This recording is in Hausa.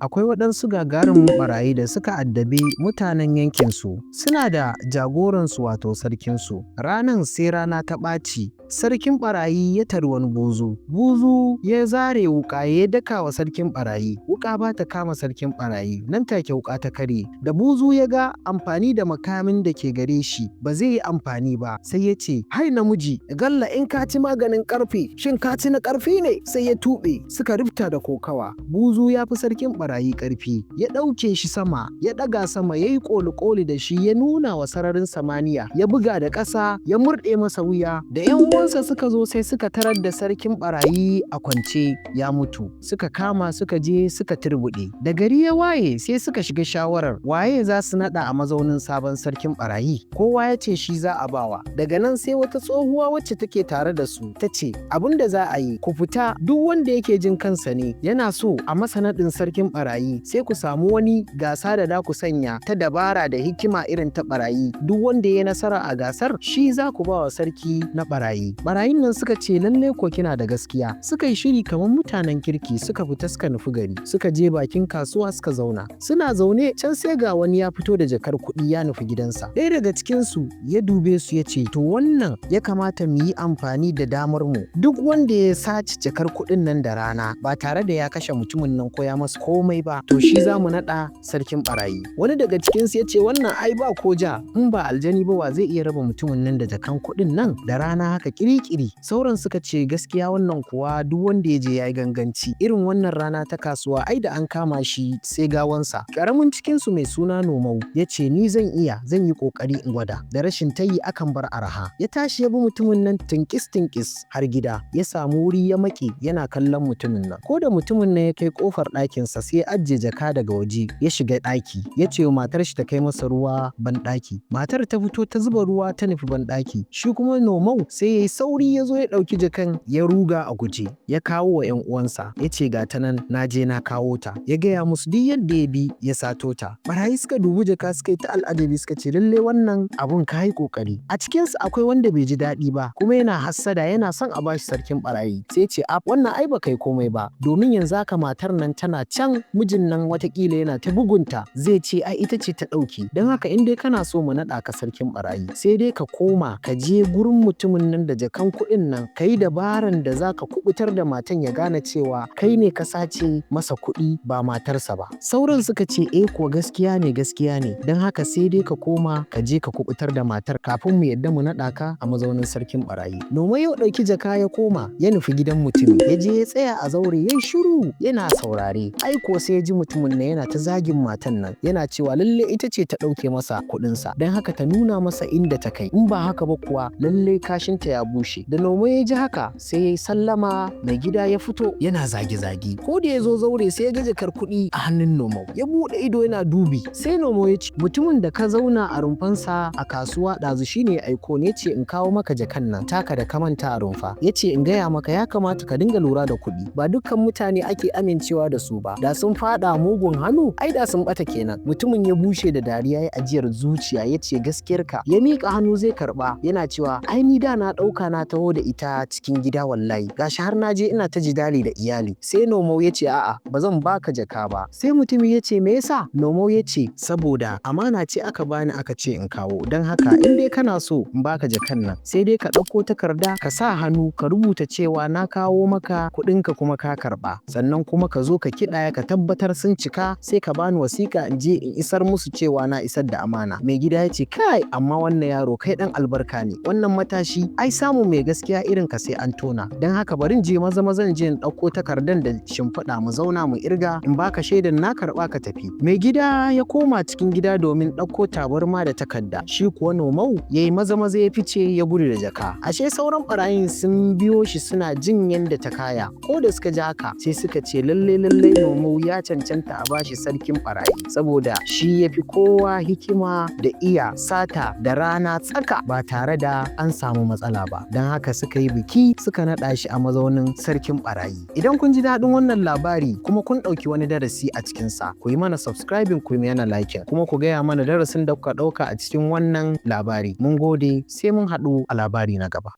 Akwai waɗansu gagarumin ɓarayi da suka addabi mutanen yankinsu. Suna da jagoransu, wato sarkinsu. Ranan sai rana ta ɓaci, sarkin ɓarayi ya tari wani buzu. Buzu ya zare wuƙa ya daka wa sarkin ɓarayi. Wuƙa ba ta kama sarkin ɓarayi, nan take wuƙa ta karye. Da buzu ya ga amfani da makamin da ke gare shi ba zai yi amfani ba, sai ya ce, "Hai namiji, galla in ka ci maganin ƙarfe, shin ka ci na ƙarfi ne?" Sai ya tuɓe, suka rufta da kokawa. Buzu ya fi sarkin ɓarayi ƙarfi, ya ɗauke shi sama, ya ɗaga sama, ya yi ƙoli-ƙoli da shi, ya nuna wa sararin samaniya, ya buga da ƙasa, ya murɗe masa wuya. Da 'yan uwansa suka zo, sai suka tarar da sarkin ɓarayi a kwance ya mutu. Suka kama, suka je suka turbuɗe. Da gari ya waye, sai suka shiga shawarar waye za su naɗa a mazaunin sabon sarkin ɓarayi. Kowa ya ce shi za a bawa. Daga nan sai wata tsohuwa wacce take tare da su ta ce, "Abin da za a yi, ku fita, duk wanda yake jin kansa ne yana so a masa naɗin sarkin ɓarayi, sai ku samu wani gasa da za ku sanya ta dabara da hikima irin ta ɓarayi. Duk wanda ya nasara a gasar, shi za ku ba wa sarki na ɓarayi." Ɓarayin nan suka ce, "Lallai ko kina da gaskiya." Suka yi shiri kamar mutanen kirki, suka fita, suka nufi gari. Suka je bakin kasuwa suka zauna. Suna zaune can, sai ga wani ya fito da jakar kuɗi ya nufi gidansa. Ɗaya daga cikinsu ya dube su ya ce, "To, wannan ya kamata mu yi amfani da damar mu. Duk wanda ya sace jakar kuɗin nan da rana ba tare da ya kashe mutumin nan ko ya masa komai ba, to shi za mu naɗa sarkin ɓarayi." Wani daga cikinsu ya ce, "Wannan ai ba ko ja, in ba aljani ba, wa zai iya raba mutumin nan da jakan kuɗin nan da rana haka kirikiri?" Sauran suka ce, "Gaskiya, wannan kuwa duk wanda ya je ya yi ganganci. Irin wannan rana ta kasuwa, ai da an kama shi sai gawansa." Ƙaramin cikinsu mai suna Nomau ya ce, "Ni zan iya, zan yi ƙoƙari in gwada. Da rashin tayi akan bar araha." Ya tashi ya bi mutumin nan tinkis tinkis har gida, ya samu wuri ya maƙe yana kallon mutumin nan. Ko da mutumin nan ya kai ƙofar ɗakinsa, sai ya ajiye jaka daga waje, ya shiga ɗaki, ya ce wa matar shi ta kai masa ruwa banɗaki. Matar ta fito, ta zuba ruwa, ta nufi banɗaki. Shi kuma Nomau sai ya yi sauri ya zo ya ɗauki jakan, ya ruga a guje, ya kawo wa 'yan uwansa, ya ce, "Ga ta nan, na je na kawo ta." Ya gaya musu duk yadda ya bi ya sato ta. Barayi suka dubi jaka, suka yi ta al'ajabi, suka ce, "Lallai wannan abun ka yi ƙoƙari." A cikinsu akwai wanda bai ji daɗi ba kuma yana hassada, yana son a bashi sarkin barayi. Sai ce, "A wannan ai ba kai komai ba, domin yanzu haka matar nan tana can, mijin nan watakila yana ta bugunta, zai ce ai ita ce ta ɗauke. Don haka in dai kana so mu naɗa ka sarkin barayi, sai dai ka koma ka je gurin mutumin nan da jakan kuɗin nan, ka yi dabaran da za ka kubutar da matan, ya gane cewa kai ne ka sace masa kuɗi ba matarsa ba." Sauran suka ce, "Eh kuwa, gaskiya ne, gaskiya ne. Don haka sai dai ka koma ka je ka kubutar da matar kafin mu yadda mu naɗa ka a mazaunin sarkin barayi." Noma ya ɗauki jaka, ya koma, ya nufi gidan mutumin. Ya je ya tsaya a zaure, ya shiru yana saurare. Ai ko sai ya ji mutumin nan yana ta zagin matan nan, yana cewa lalle ita ce ta ɗauke masa kuɗinsa, don haka ta nuna masa inda ta kai, in ba haka ba kuwa lalle kashinta ya bushe. Da Noma ya ji haka, sai ya yi sallama. Mai gida ya fito yana zage-zage. Ko da ya zo zaure, sai ya ga jakar kuɗi a hannun Nomau. Ya buɗe ido yana dubi. Sai Nomau ya ce, "Mutumin da ka zauna a rumfansa a kasuwa ɗazu shine ya aiko ne, ce in kawo maka jakan nan taka da ka manta a rumfa. Ya ce in gaya maka ya kamata ka dinga lura da kuɗi, ba dukkan mutane ake amincewa da su ba. Da sun faɗa mugun hannu, ai da sun ɓata kenan." Mutumin ya bushe da dariya, ya ajiyar zuciya, ya ce, "Gaskiyarka." Ya miƙa hannu zai karɓa, yana cewa, "Ai ni da na ɗauka na taho da ita cikin gida, wallahi gashi har na je ina ta jidali da iyali." Sai Nomau ya ce, "A'a, ba zan baka jaka ba." Sai mutumin ya ce, "Me yasa?" Nomau ya ce, "Saboda amana ce aka bani, aka ce in kawo. Don haka in dai kana so in baka jakan nan, sai dai ka ɗauko takarda, ka sa hannu, ka rubuta cewa na kawo maka kuɗinka kuma ka karɓa. Sannan kuma ka zo ka kiɗaya, ka tabbatar sun cika, sai ka bani wasiƙa in je in isar musu cewa na isar da amana." Mai gida ya ce, "Kai, amma wannan yaro, kai ɗan albarka ne. Wannan matashi, ai samu mai gaskiya irin ka sai an tona. Don haka bari in je maza maza in je in ɗauko takardan da shimfiɗa, mu zauna mu irga, in baka shaidan na karɓa, ka tafi." Mai gida ya koma cikin gida domin ɗauko tabarma da takarda. Shi kuwa Nomau ya yi maza maza ya fice, ya gudu da jaka. Ashe sauran ɓarayin sun biyo shi, suna jin yadda ta kaya. Ko da suka ji haka, sai suka ce, "Lalle lalle Nomau ya cancanta a bashi sarkin ɓarayi, saboda shi ya fi kowa hikima da iya sata da rana tsaka ba tare da an samu matsala ba." Don haka suka yi biki, suka naɗa shi a mazaunin sarkin ɓarayi. Idan kun ji daɗin wannan labari kuma kun ɗauki wani darasi a cikinsa, ku yi mana subscribing, ku yi mana liking, kuma ku gaya mana darasin da kuka ɗauka a cikin wannan labari. Mun gode, sai mun haɗu a labari na gaba.